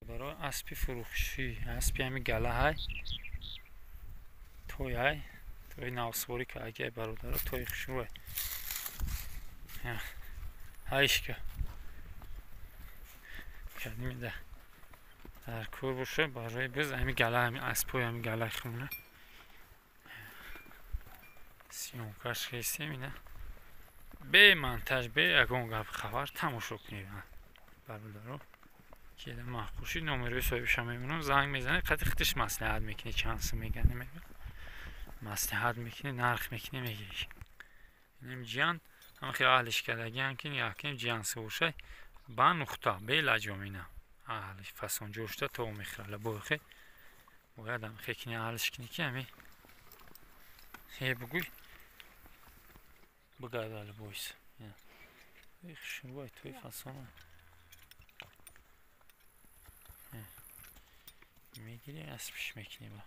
Барои аспи фурӯшӣ, аспи ҳами галаҳай, тойай, тои навсворӣ кагиай, бародаро, тои хушрӯай. Ҳайшка кадимида дар кор боша барои биз ҳами гала, ҳами аспои ҳами галаи хумона съёмкаш кестем. Ина бе монтаж, бе ягон гап хабар тамошо кунед, бародаро. Кеда маъқул шид, номерои соҳибаша мемонам, занг мезанед, қати худаш маслиҳат мекунед, чанд сум мегани мега, маслиҳат мекунед, нарх мекунед, мегириш. Инам ҷиян ҳама хел аҳлиш кардагиам, ки якем ҷиян сувошай ба нуқта белаҷом. Ина аҳлиш фасон ҷошта то мехӯра лабохе бояд ам хекни аҳлиш кунӣ, ки ами хе бугӯй бугарда лабойс хушрӯай, тои фасона мегирӣ, аспиш мекунӣ, ба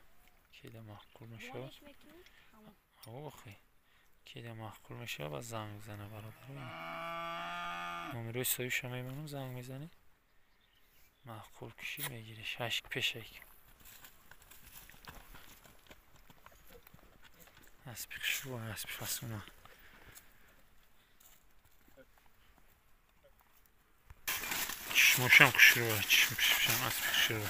кеда маъқул мешавад, охи кеда маъқул мешавад, ба занг бизана, бародаро. Номерои соҳибша мемонам, занг мезанӣ, маъқул кушӣ, мегирӣ. Шашк пешак аспи хушрӯ, аспи фасона. Чишмошам хушрӯ, чишмшам аспи хушрӯ.